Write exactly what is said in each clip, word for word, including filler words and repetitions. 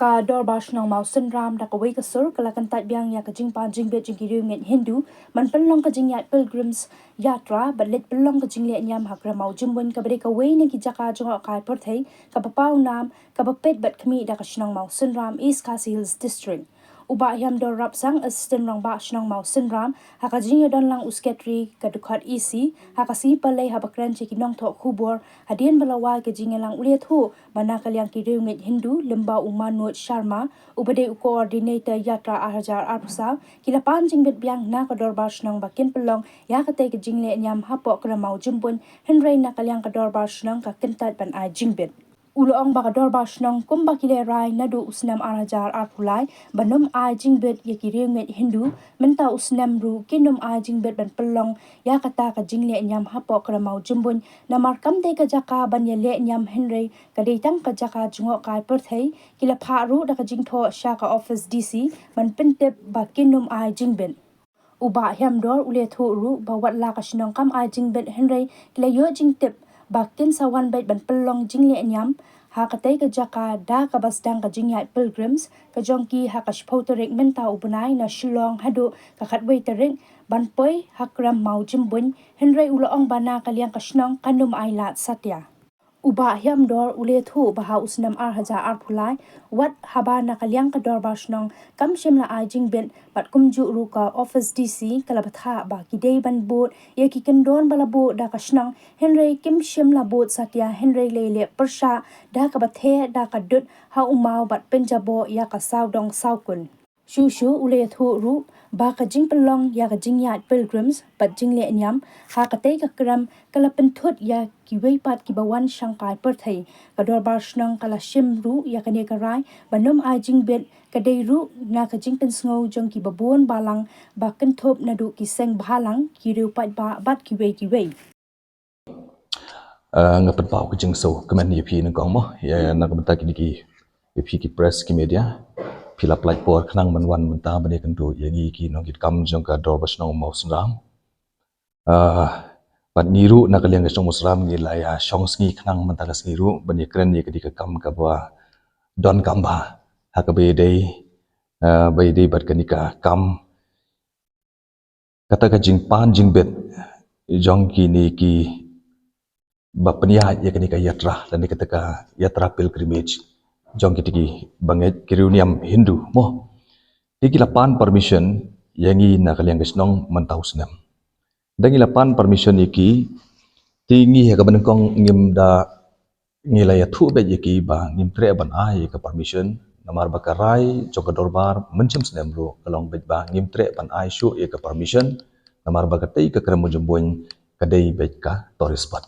Ka Dorbar Shnong Mawsynram da kawei ka sur ka la kyntait biang ïa ka jingpan jingbit jong ki riewngeit Hindu ban pynlong ka jingïaid Pilgrims Yatra bad leit pynlong ka jingleh niam ha Krem Mawjymbuin kaba dei kawei na ki jaka jngohkai pyrthei kaba paw nam, kaba peit bad khmih da ka shnong Mawsynram, East Khasi Hills District. U Bah Hiamdor Rapsang, Assistant Rangbah Shnong Mawsynram, ha ka jingïadon lang u Secretary ka dkhot E C, ha ka sngi Palei haba kren sha ki nongthoh khubor hadien ba la wai ka jingïalang, u la ïathuh ba na ka liang ki riewngeit Hindu lyngba u Manoj Sharma, uba dei u Coordinator Yatra ar hajar arphew saw, ki la pan jingbit biang na ka Dorbar Shnong ba kin pynlong ïa katei ka jingleh niam hapoh Krem Mawjymbuin, hynrei na ka liang ka Dorbar Shnong ka kyntait ban ai jingbit. U la ong ba ka Dorbar Shnong kumba ki lehrai naduh u snem ar hajar arphew lai ban ym ai jingbit ïa ki riewngeit Hindu, mynta u snem ruh kin ym ai jingbit ban pynlong ïa kata ka jingleh niam hapoh Krem Mawjymbuin, namar kam dei ka jaka ban ïaleh niam, hynrei ka dei tang ka jaka jngohkai pyrthei. Ki la phah ruh da ka jingthoh sha ka office D C ban pyntip ba kin ym ai jingbit. U Bah Hiamdor u la ïathuh ruh ba wat la ka shnong kam ai jingbit, hynrei ki la ïoh jingtip ba kin sa wan beit ban pynlong jingleh niam ha katei ka jaka da kaba sdang ka jingïaid Pilgrims ka jong ki ha ka shiphew tarik mynta u bnai na Shillong haduh ka khatwei tarik ban poi ha Krem Mawjymbuin, hynrei u la ong ba na ka liang ka shnong kan ym ai lad satia. U Bah Hiamdor u la ïathuh ba ha u snem ar hajar arphew lai, wat haba na ka liang ka Dorbar Shnong kam shym la ai jingbit, bad kumjuh ruh ka office D C ka la bthah ba ki dei ban bud ïa ki kyndon ba la buh da ka shnong, hynrei kim shym la bud satia, hynrei la ïaleh pyrshah da kaba theh da ka dud ha u maw bad pynjaboh ïa ka sawdong sawkun. Shuh shuh u la ïathuh ruh ba ka jingpynlong ïa ka jingïaid Pilgrims bad jingleh niam ha katei ka Krem ka la pynthut ïa kiwei pat kiba wan shangkai pyrthei. Ka Dorbar Shnong ka la shim ruh ïa kane ka rai ban ym ai jingbit, ka dei ruh na ka jingpynsngew jong kiba bun balang ba kynthup naduh ki seng bhalang, ki riew paidbah bad kiwei kiwei. Ah, nga pynpaw ka jingsngewkmen ïa phi nyngkong mo, ïa na ka bynta kine ki, ïa phi ki press, ki media. Phi la pynlait por khnang ban wan mynta ban ïakynduh ïa ngi ki nongkitkam jong ka Dorbar Shnong Mawsynram. Ah, bad ngi ruh na ka liang ka Shnong Mawsynram ngi la ïa shong sngi khnang mynta ka sngi ruh ban ïakren ïa ka dei ka kam kaba donkam bha ha kaba ïadei, ah, ba ïadei bad kane ka kam, kata ka jingpan jingbit jong kine kiba pynïaid ïa kane ka yatra lane kata ka yatra pilgrimage jong kita kiba ngeit ki riewniam Hindu mo. Te ki la pan permission ïa ngi na ka liang ka shnong mynta u snem. Da ngi la pan permission ïa ki, te ngi ha kaba nyngkong ngim da, ngi la ïathuh beit ïa ki ba ngim treh ban ai ïa ka permission, namar ba ka rai jong ka dorbar mynshem snem ruh ka long beit ba ngim treh ban ai shuh ïa ka permission, namar ba katei ka Krem Mawjymbuin ka dei beit ka tourist spot.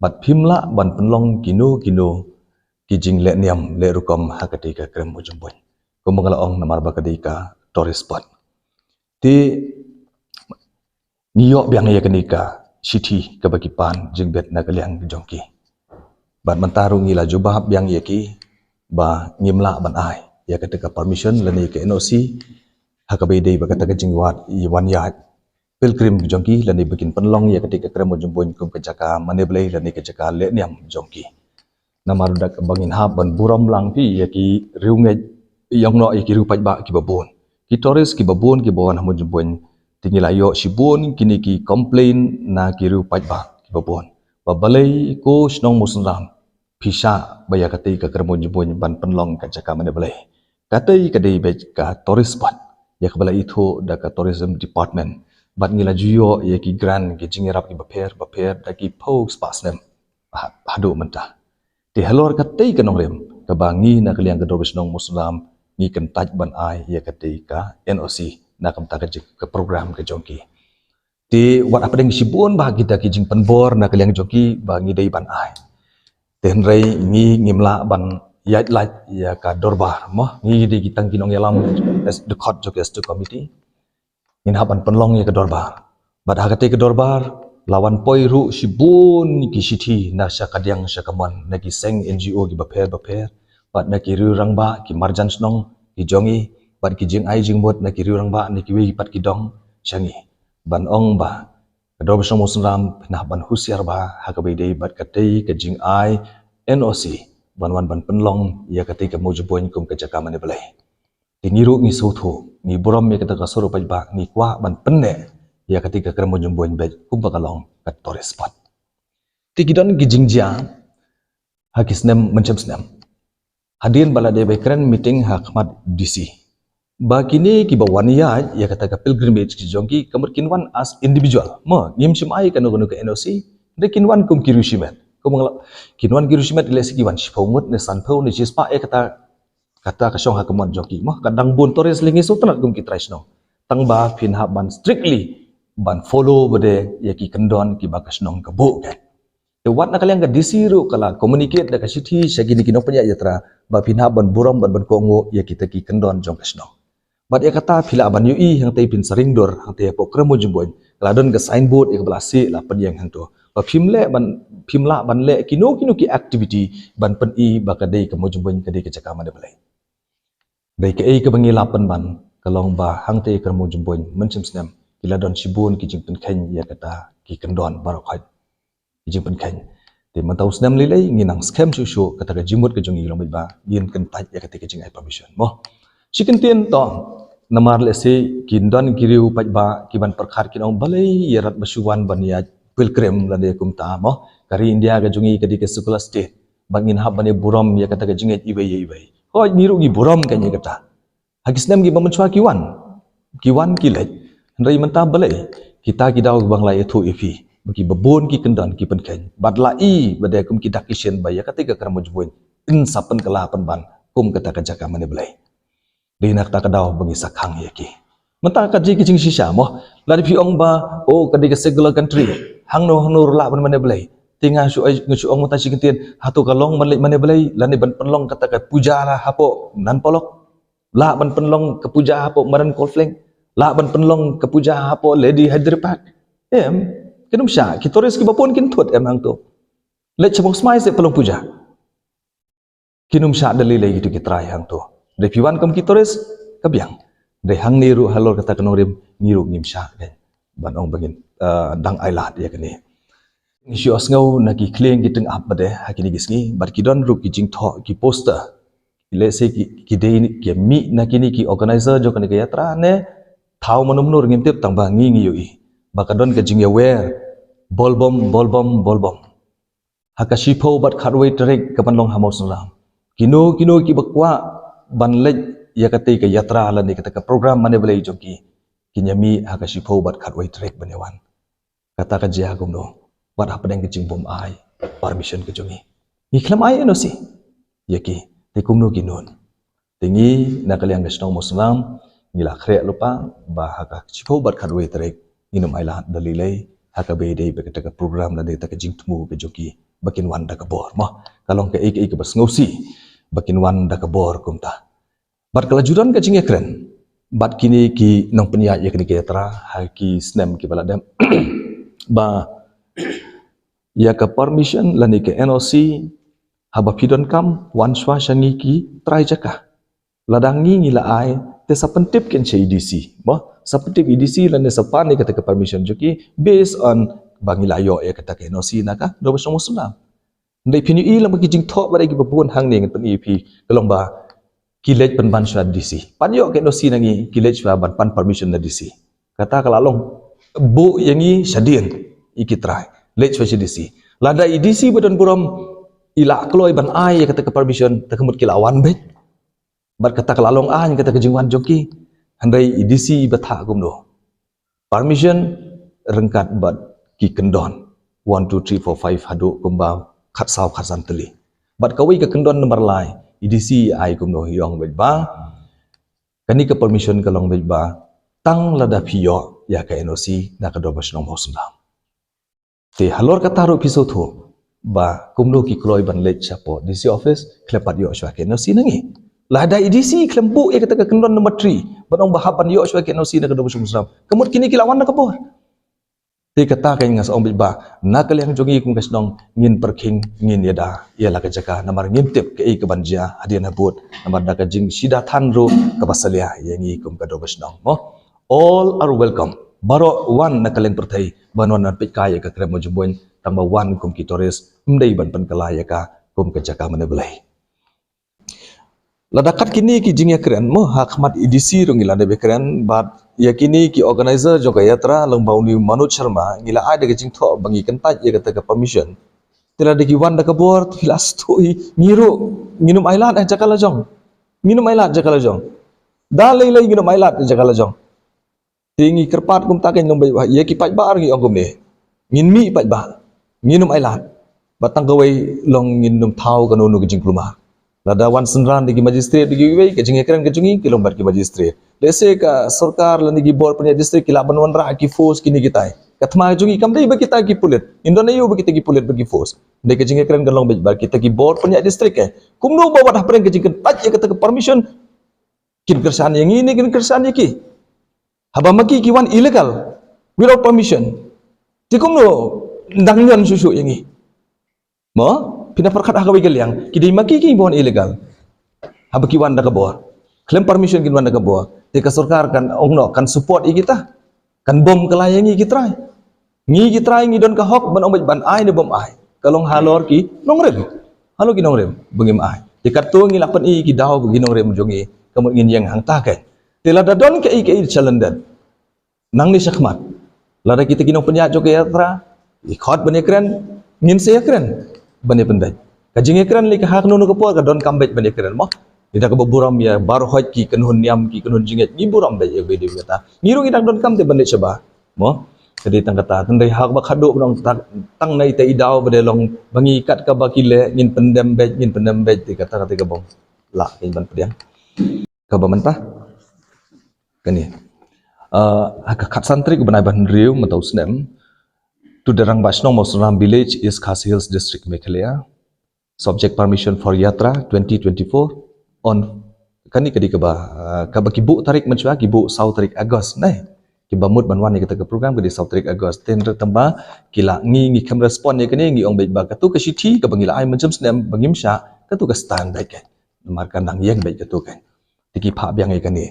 Bad phim lah ban pynlong kino kino ki jingleh niam leh rukom ha katei ka Krem Mawjymbuin, kumba nga la ong, namar ba ka dei ka tourist spot. Te ngi ïoh biang ïa kane ka shithi kaba ki pan jingbit na ka liang jong ki. Bad mynta ruh ngi la jubab biang ïa ki ba ngim lah ban ai ïa kata ka permission lane ka N O C ha kaba ïadei bad kata ka jingwan ïaid pilgrim jong ki lane ba kin pynlong ïa katei ka Krem Mawjymbuin kum ka jaka mane Blei lane ka jaka leh niam jong ki. Namar da kaba ngin hap ban burom lang phi ïa ki riewngeit, ïa ki nong, ïa ki riew paidbah kiba bun, ki tourist kiba bun kiba wan ha Mawjymbuin. Te ngi la ïoh shibun kine ki complain na ki riew paidbah kiba bun ba balei ko shnong Mawsynram phi shah ba ïa katei ka Krem Mawjymbuin ban pynlong ka jaka mane Blei. Katei ka dei beit ka tourist spot ïa kaba la ithuh da ka tourism department. Bad ngi la ju ïoh ïa ki grant, ki jingïarap kiba pher bapher da ki phew spah snem ha-, haduh mynta. Te halor katei ka nongrim kaba ngi na ka liang ka dorbar shnong Mawsynram ngi kyntait ban ai ïa katei ka N O C na ka bynta ka jing, ka program ka jong ki. Te wat hapdeng shibun bha kita ki jingpynbor na ka liang jong ki ba ngi dei ban ai, te hynrei ngi ngim lah ban ïaid lait ïa ka dorbar mo. Ngi dei ki tang ki nongïalam, dkhot jong ka Executive Committee. Ngin hap ban pynlong ïa ka dorbar. Bad ha katei ka dorbar la wan poi ruh shibun ki shithi na sha kadiang sha kamon, na ki seng N G O kiba pher bapher, bad na ki riew rangbah, ki marjan shnong ki jong ngi, bad ki jingai jingmut na ki riew rangbah na kiwei pat ki dong sha ngi, ban ong ba ka dorbar shnong Mawsynram phin hap ban husiar bha ha kaba ïadei bad katei ka jingai N O C ban wan ban pynlong ïa kata ka Mawjymboin kum ka jaka mane Blei. Te ngi ruh ngi sngewthuh, ngi burom ïa kata ka sur u paidbah, ngi kwah ban pynneh ïa kata ka krem Mawjymboin beit kumba ka long ka tourist spot. Te ki don ki jingjia ha ki snem mynshem snem. Hadien ba la dep kren meeting ha khmat D C, ba kine kiba wan ïaid ïa kata ka pilgrimage ki jong ki, ka mut kin wan as individual. Mo, ngim shym ai kano kano ka N O C, hynrei kin wan kum ki riewshimet. Kumba nga la, kin wan ki riewshimet, lehse ki wan shiphew ngut ne sanphew ne shispah ïa kata, kata ka shong ha ka mon jong ki. Mo, ka dang bun tourist lei, ngi sngewtynnat kum ki trai shnong. Tang ba phin hap ban strictly ban follow bad ïa ki kyndon kiba ka shnong ka buh, kan. Te wat na ka liang ka D C ruh ka la communicate da ka shithi sha kine ki nongpynïaid ïatra ba phin hap ban burom bad ban kohnguh ïa kita ki kyndon jong ka shnong. Bad ïa kata phi lah ban ïohi hangtei, phin sa ring dur hangtei hapoh krem Mawjymboin, ka la don ka signboard ïa kaba la sih la pynïeng hangto ba phim leh ban, phim lah ban leh kino kino ki activity ban pyni ba ka dei ka Mawjymboin ka dei ka jaka mane Blei. Dei kaei kaba ngi lah pynban ka long ba hangtei krem Mawjymboin mynshem snem ki la don shibun ki jingpynkheiñ ïa kata ki kyndon baroh khoit. Ki jingpynkheiñ. Te mynta u snem lei lei ngi nang skhem shuh shuh, kata ka jingmut ka jong ngi long beit ba ngin kyntait ïa kata ka jingai permission. Mo, shi kyntien to, namar lehse kin don ki riew paidbah kiban pyrkhat, kin ong balei ïa rat ba shu wan ban ïaid pilgrim lane kumta. Mo, ka ri India ka jong ngi ka dei ka secular state, ba ngin hap ban ïa burom ïa kata ka jingïaid iwei ïa iwei. Hooid, ngi ruh ngi burom ka ïa kata. Ha ki snem kiba mynshuwa ki wan, ki wan ki leit. Hynrei mynta balei kita ki daw kiba nga la ïathuh ïa phi ba kiba bun ki kyndon ki pynkheiñ bad la i ba dei kum ki dak ki shin ba ïa kata ka krem Mawjymboin yn sa pynkylla pynban kum kata ka jaka mane Blei. Dei na kata ka daw ba ngi sa khang ïa ki. Mynta ka dei ka jingshisha mo, lada phi ong ba, oh, ka dei ka secular country, hangno hangno ruh lah ban mane Blei. Te nga shu, nga shu ong mynta shi kyntien, hato ka long ban leit mane Blei lane ban pynlong kata ka puja la hapoh Nan Polok? Lah ban pynlong ka puja hapoh Madan Cold Flake? Lah ban pynlong ka puja hapoh Lady Hydre Park? Em, kin ym shah, ki tourist kiba bun kin thut em hangto. Leit sha Bongsmai seh pynlong puja. Kin ym shah da lei lei kito ki trai hangto. Dei phi wan kum ki tourist ka biang. Dei hangne ruh halor kata ka nongrim ngi ruh ngim shah dei ban ong ba ngin, eh, dang ai lad ïa kane. Ngi shu ïohsngew na ki khlieng ki tyngab bad ha kine ki sngi bad ki don ruh ki jingthoh ki poster. Lehse ki, ki dei ki mih na kine ki organizer jong kane ka ïatra ne thaw mano mano ngim tip, tang ba ngi ngi ïohi ba ka don ka jingïawer, Bol Bom, Bol Bom, Bol Bom. Ha ka shiphew bad khatwei tarik kaban long ha Mawsynram, kino kino kiba kwah ban leit ïa katei ka ïatra lane kata ka program mane Blei jong ki, kin ïa mih ha ka shiphew bad khatwei tarik ban ïa wan. Kata ka jia kumno? Wat hapdeng ka jingbym ai permission ka jong ngi, ngi khlem ai N O C ïa ki. Te kumno ki nun? Te ngi na ka liang ka shnong Mawsynram ngi la khreh lypa ba ha ka shiphew bad khatwei tarik ngin ym ai lad da lei lei ha kaba ïadei bad kata ka program lane kata ka jingthmu ka jong ki ba kin wan da ka bor. Mo, ka long kaei kaei kaba sngewsih ba kin wan da ka bor kumta. Bad ka la ju don ka jingïakren bad kine ki nongpynïaid ïa kane ka ïatra ha ki snem kiba la dep ba ïa ka permission lane ka N O C haba phi donkam, wan shuwa sha ngi ki trai jaka. Lada ngi ngi la ai, te sa pyntip kein sha i D C. Mo, sa pyntip i D C lane sa pan ïa kata ka permission jong ki based on ba ngi la ïoh ïa kata ka N O C na ka Dorbar Shnong Mawsynram. Hynrei phin ïohi lang ba ki jingthoh ba dei kiba bun hangne ngan pyni ïa phi ka long ba ki leit pynban shuwa D C. Pan ïoh ka N O C na ngi, ki leit shuwa ban pan permission na D C. Kata ka la long buh ïa ngi shadien, ïa ki trai, leit shuwa sha D C. Lada i D C ba don burom i la kloi ban ai ïa kata ka permission, te ka mut ki la wan beit. Bad kata ka la long aiñ kata ka jingwan jong ki. Hynrei i D C i ba thah kumno? Permission ryngkat bad ki kyndon one, two, three, four, five haduh kumba khatsaw khatsan tylli. Bad kawei ka kyndon nambar lai, i D C i ai kumno? I ong beit ba kane ka permission ka long beit ba tang lada phi ïoh ïa ka N O C na ka Dorbar Shnong Mawsynram. Te halor kata ruh phi sngewthuh ba kumno ki kloi ban leit shapoh D C office khlem pat ïoh shuwa ka N O C na ngi. Lada i D C khlem buh ïa kata ka kyndon number three ban ong ba hap ban ïoh shuwa ka N O C na ka Dorbar Shnong Mawsynram, ka mut kine ki la wan na ka bor. Te kata ka nga sa ong beit ba na ka liang jong ngi kum ka shnong ngin pyrkhing, ngin ïada ïa la ka jaka, namar ngim tip kaei kaban jia hadien habud, namar da ka jingshida than ruh kaba salia ïa ngi kum ka Dorbar Shnong. Mo, all are welcome. Baroh wan na ka liang pyrthei ban wan ban peit kai ïa ka Krem Mawjymboin, tang ba wan kum ki tourist, ym dei ban pynkylla ïa ka kum ka jaka mane Blei. Lada kat kine ki jingïakren mo, ha khmat A D C ruh ngi la dep ïakren bad ïa kine ki organizer jong ka yatra, lyngba u Manoj Sharma, ngi la ai da ka jingthoh ba ngi kyntait ïa kata ka permission. Te lada ki wan da ka bor, te ki la sdang hi, ngi ruh ngin ym ailad eh jaka la jong. Ngin ym ailad jaka la jong. Da lei lei ngin ym ailad jaka la jong. Te ngi kyrpad kumta, kan long beit ba ïa ki paidbah ngi ong kumne. Ngin mih paidbah. Ngin ym ailad. Ba tang kawei long, ngin ym thaw kano kano ka jingkulmar. Lada wan synran da ki magistrate da kiwei, ka jingïakren ka jong ngi ka long bad ki magistrate. Lehse ka sorkar lane ki bor pynïaid district ki lah ban wanrah ki force kine kitai. Ka thma ka jong ngi kam dei ba kita ki pulit. Ngin don aiu ba kita ki pulit ba ki force. Dei ka jingïakren kan long beit ba kita ki bor pynïaid district eh. Kumno ba wat hapdeng ka jingkyntait ïa kata ka permission, kin kyrshan ïa ngi ne kin kyrshan ïa ki. Haba ma ki ki wan illegal, without permission, te kumno dang ñion shuh shuh ïa ngi? Mo, phin ïa pyrkhat ha kawei ka liang, ki dei ma ki ki wan illegal. Haba ki wan da ka bor, khlem permission kin wan da ka bor, te ka sorkar kan ong noh, kan support ïa kita, kan bom kylla ïa ngi ki trai. Ngi ki trai ngi don ka hok ban ong beit ban ai ne bym ai. Ka long halor ki nongrim. Halor ki nongrim ba ngim ai. Te katto ngi la pyni ki daw ba ki nongrim jong ngi, ka mut ngin ïeng hangta kein. Te lada don kaei kaei challenge, nangne shakhmat, lada kita ki nongpynïaid jong ka yatra ki khot ban ïakren, ngin sa ïakren ban ïa pynbeit. Ka jingïakren lei ka ha kano kano ka por ka donkam beit ban ïakren mo. Ngi da kaba burom ïa baroh ki kynhun niam, ki kynhun jingngeit, ngi burom beit ïa kaba ïadei bad kata. Ngi ruh ngi dang donkam te ban leit shabar mo. Ka dei tang kata, tang dei ha kaba khadduh ba nang tang, tang na ita i daw ba dei long ba ngi kat kaba ki leh ngin pyndem beit, ngin pyndem beit, te kata kata kaba ong lah kein ban pdiang. Kaba mynta kane, eh, ha ka khatsan tarik u bnai ba hynriew mynta u snem, to the Rangbah Shnong Mawsynram Village, East Khasi Hills District, Meghalaya, subject permission for yatra twenty twenty-four on. Kane ka dei kaba, eh, kaba ki buh tarik mynshuwa, ki buh saw tarik August, nai. Kiba mut ban wan ïa kata ka program ka dei saw tarik August. Te hynrei tang ba ki la, ngi, ngi khlem respond ïa kane, ngi ong beit ba kato ka shithi kaba ngi la ai mynshem snem ba ngim shah, kato ka stand beit kein. Namar ka dang ïeng beit kato kein. Te ki phah biang ïa kane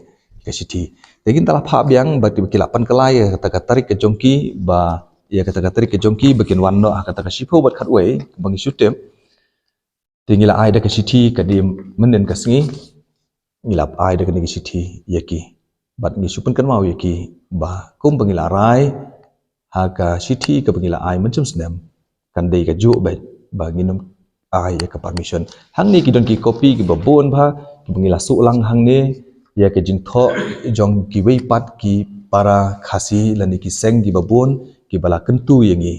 ka shithi. Te kin ta la phah biang ba ki, ki la pynkylla ïa kata ka tarik ka jong ki ba, ïa kata ka tarik ka jong ki ba kin wan noh ha kata ka shiphew bad khatwei ba ngi shu tip. Te ngi la ai da ka shithi ka dei mynnin ka sngi, ngi la ai da kane ka shithi ïa ki. Bad ngi shu pynkynmaw ïa ki ba kumba ngi la rai ha ka shithi kaba ngi la ai mynshem snem, kan dei kajuh beit ba ngin ym ai ïa ka permission. Hangne ki don ki copy kiba bun bha kiba ngi la suh lang hangne, ïa ka jingthoh jong kiwei pat ki para Khasi lane ki seng kiba bun kiba la kyntu ïa ngi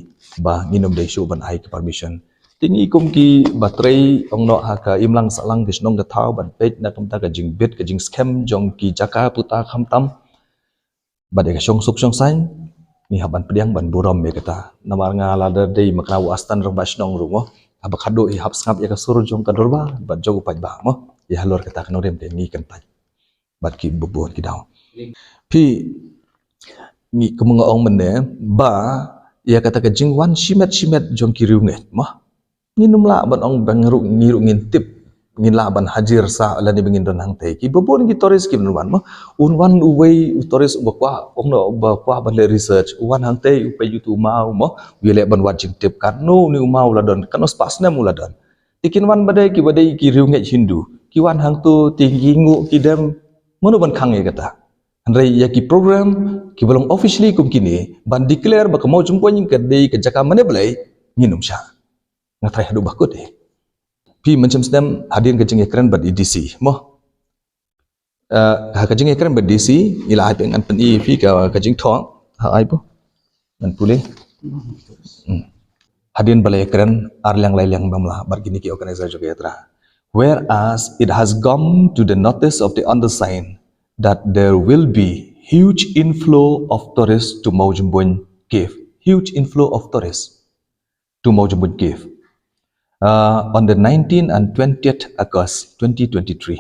ba ngin ym dei shuh ban ai ka permission. Te ngi kum kiba trei, ong noh, ha ka imlang sahlang, ka shnong ka thaw, ban peit na ka bynta ka jingbit ka jingskhem jong ki jaka puta khamtam. Bad ïa ka shongsuk shongsaiñ ngi hap ban pdiang ban burom ïa kata. Namar nga lada dei ma kynmaw u Astan Rangbah Shnong ruh mo, haba khadduh i hap sngap ïa ka sur jong ka dorbar bad jong u paidbah mo. Ïa halor kata ka nongrim te ngi kyntait bad kiba bun ki daw. Phi, ngi, kum nga ong mynne ba ïa kata ka jingwan shimet shimet jong ki riewngeit mo, ngin ym lah ban ong ba ngi ruh, ngi ruh ngin tip, ngin lah ban hajir sah lane ba ngin don hangtei. Kiba bun ki tourist kiban wan mo, un wan uwei u tourist uba kwah, ong noh, uba kwah ban leh research, u wan hangtei u peit ïa utu u maw mo, u ïaleh ban wad jingtip katno une u maw u la don, katno spah snem u la don. Te kin wan ba dei kiba dei ki riewngeit Hindu, ki wan hangto te ki nguh ki dem, mano ban khang ïa kata? Hynrei ïa ki program kiba long officially kum kine, ban declare ba ka Mawjympuin ka dei ka jaka mane Blei, ngin ym shah. Nga tharai haduh ba kut eh. Phi, mynshem snem hadien ka jingïakren bad A D C mo, eh, ha ka jingïakren bad A D C, ngi la ai, ngan pyni ïa phi ka, ka jingthoh. Ha, ai po, ngan pule. Hmm. Hadien ba la ïakren ar liang lai liang bamla bad kine ki organizer jong ka yatra. Whereas it has come to the notice of the undersigned that there will be huge inflow of tourists to Mawjympuin Cave. Huge inflow of tourists to Mawjympuin Cave, uh, on the nineteenth and twentieth August twenty twenty-three.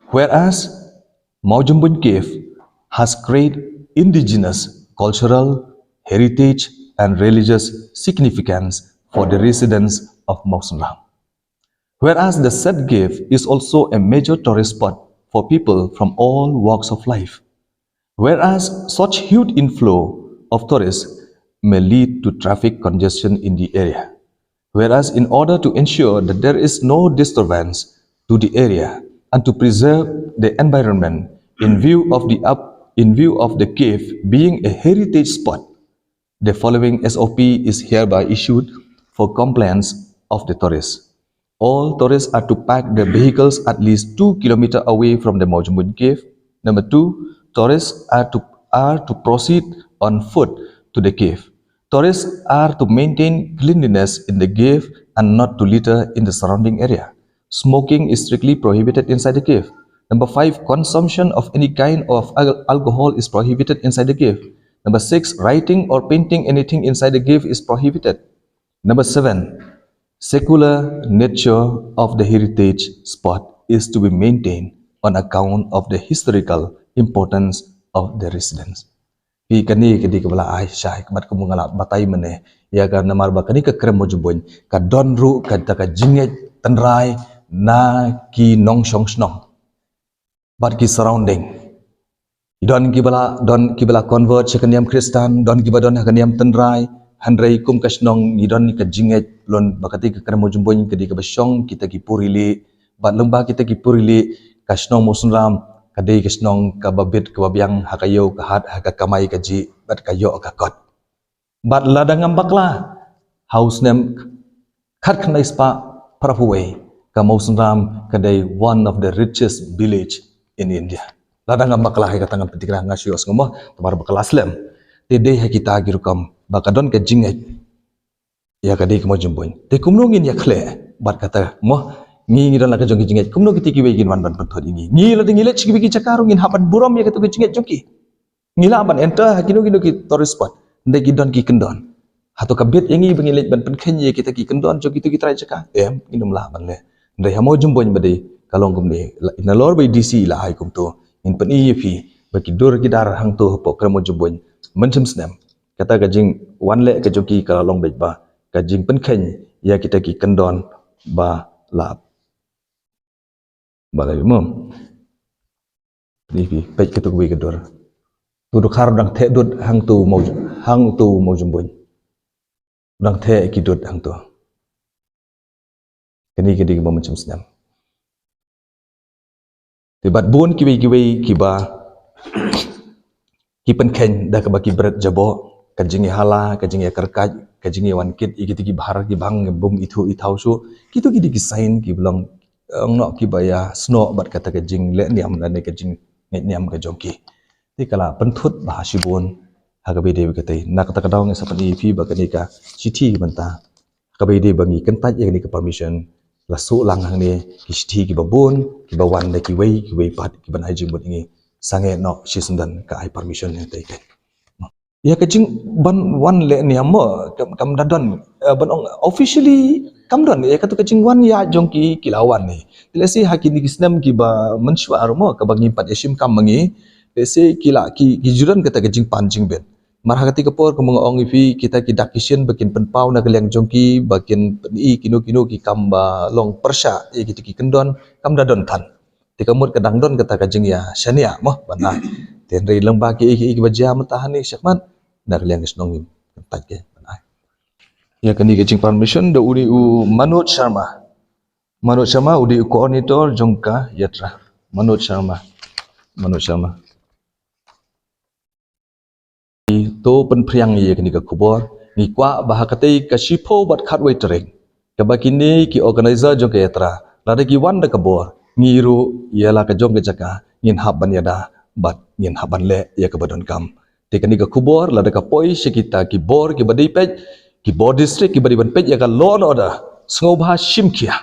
Whereas Mawjympuin Cave has great indigenous cultural, heritage, and religious significance for the residents of Mawsynram. Whereas the said cave is also a major tourist spot for people from all walks of life. Whereas such huge inflow of tourists may lead to traffic congestion in the area. Whereas in order to ensure that there is no disturbance to the area, and to preserve the environment in view of the up, in view of the cave being a heritage spot. The following S O P is hereby issued for compliance of the tourists. All tourists are to park their vehicles at least two kilometer away from the Mawjymbuin cave. Number two, tourists are to, are to proceed on foot to the cave. Tourists are to maintain cleanliness in the cave and not to litter in the surrounding area. Smoking is strictly prohibited inside the cave. Number five, consumption of any kind of al-, alcohol is prohibited inside the cave. Number six, writing or painting anything inside the cave is prohibited. Number seven, secular nature of the heritage spot is to be maintained on account of the historical importance of the residence. Phi, kane ka dei kaba la ai shai, bad kumba nga la batai mynne ïa ka, namar ba kane ka krem Mawjymbuin ka don ruh kata ka jingngeit tynrai na ki nongshong shnong bad ki surrounding. Don kiba la, don kiba la convert sha ka niam Khristan, don kiba don ha ka niam tynrai. Hynrei kum ka shnong ngi don ka jingngeit lem ba kata ka krem Mawjymbuin ka dei kaba shong kita ki purieh. Bad lyngba kita ki purieh, ka shnong Mawsynram ka dei ka shnong kaba bit kaba biang ha ka ïew ka hat, ha ka kamai kajih bad ka ïoh ka kot. Bad lada ngam bakla, ha u snem khatkhyndai spah phra phew wei, ka Mawsynram ka dei one of the richest village in India. Lada ngam bakla, ha kata ngam pyntikna, nga shu ïohsngew mo, namar ba ka la slem. Te dei ha kita ki rukom ba ka don ka jingngeit ïa ka dei ka Mawjymbuin. Te kumno ngin ïakhleh bad kata mo, ngi, ngi don la ka jong ka jingngeit, kumno kita kiwei kin wan ban pynthut ïa ngi? Ngi lada ngi leit sha kiwei ki jaka ruh ngin hap ban burom ïa kata ka jingngeit jong ki. Ngi lah ban enter ha kino kino ki tourist spot, hynrei ki don ki kyndon. Hato ka bit ïa ngi ba ngin leit ban pynkheiñ ïa kita ki kyndon jong kito ki trai jaka? Em, ngim lah ban leh. Hynrei ha Mawjymbuin ba dei ka long kumne, la, nalor ba i D C i la ai kumto, ngin pyni ïa phi ba ki dur ki dar hangto hapoh krem Mawjymbuin mynshem snem, kata ka jingwan leh ka jong ki ka la long beit ba ka jingpynkheiñ ïa kita ki kyndon ba la, ba la ïa mo. Ni phi peit kito kiwei ki dur. To Dkhar dang theh dud hangto Maw, hangto Mawjymbuin. Dang theh ki dud hangto. Kane ka dei kaba mynshem snem. Te bad bun kiwei kiwei kiba ki pynkheiñ da kaba ki bret jaboh, ka jingïahala, ka jingïakyrkait, ka jingïawan kit ïa kita ki bhar ki bang, bym ithuh ithaw shuh. Kito ki dei ki sign kiba long, eh, noh kiba ïasnoh bad kata ka jingleh niam lane ka jingngeit niam ka jong ki. Te ka la pynthut bha shibun ha kaba ïadei bad kata. Na kata ka daw nga sa pyni ïa phi ba kane ka shithi mynta, kaba ïadei ba ngi kyntait ïa kane ka permission, la shu lang hangne ki shithi kiba bun kiba wan da kiwei kiwei pat kiban ai jingmut ïa ngi. Sangeh noh shisyndon ka ai permission ïa kata. Ïa ka jingwan leh niam mo, kam, kam da don, eh, ban ong officially kam don ïa kata ka jingwan ïa jong ki, ki la wan ne. Lehse ha kine ki snem kiba mynshuwa ruh mo, kaba ngim pat ïashim kam ma ngi, lehse ki la, ki, ki ju don kata ka jingpan jingbit. Namar ha kata ka por, kumba nga ong ïa phi, kita ki dak ki shin ba kin pynpaw na ka liang jong ki, ba kin pyni kino kino ki kam ba long pyrshah ïa kita ki kyndon, kam da don than. Te ka mut ka dang don kata ka jingïashaniah mo ban ai. Te hynrei lyngba kiei kiei kiba jia mynta hangne shakhmat, na ka liang ka shnong ngim kyntait, ban ai. Ïa kane ka jingpermission da une u Manoj Sharma. Manoj Sharma u dei u coordinator jong ka yatra. Manoj Sharma. Manoj Sharma. To pynphriang ïa kane ka khubor, ngi kwah ba ha katei ka shiphew bad khatwei tarik, kaba kine ki organizer jong ka yatra, lada ki wan da ka bor, ngi ruh ïa la ka jong ka jaka ngin hap ban ïada bad ngin hap ban leh ïa kaba donkam. Te kane ka khubor lada ka poi sha kita ki bor kiba dei peit, ki bor district kiba dei ban peit ïa ka law and order, sngewbha shim khia.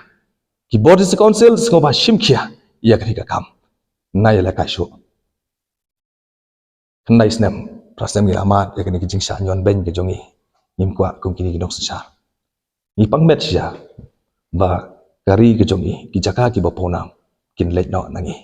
Ki bor district council, sngewbha shim khia ïa kane ka kam. Nai ïa la ka shuh. Khyndai snem, phra snem ngi la mad ïa kane ka jingshah ñion beiñ ka jong ngi. Ngim kwah kum kine ki nongsynshar. Ngi pang met shisha ba ka ri ka jong ngi, ki jaka kiba pawnam kin leit noh na ngi.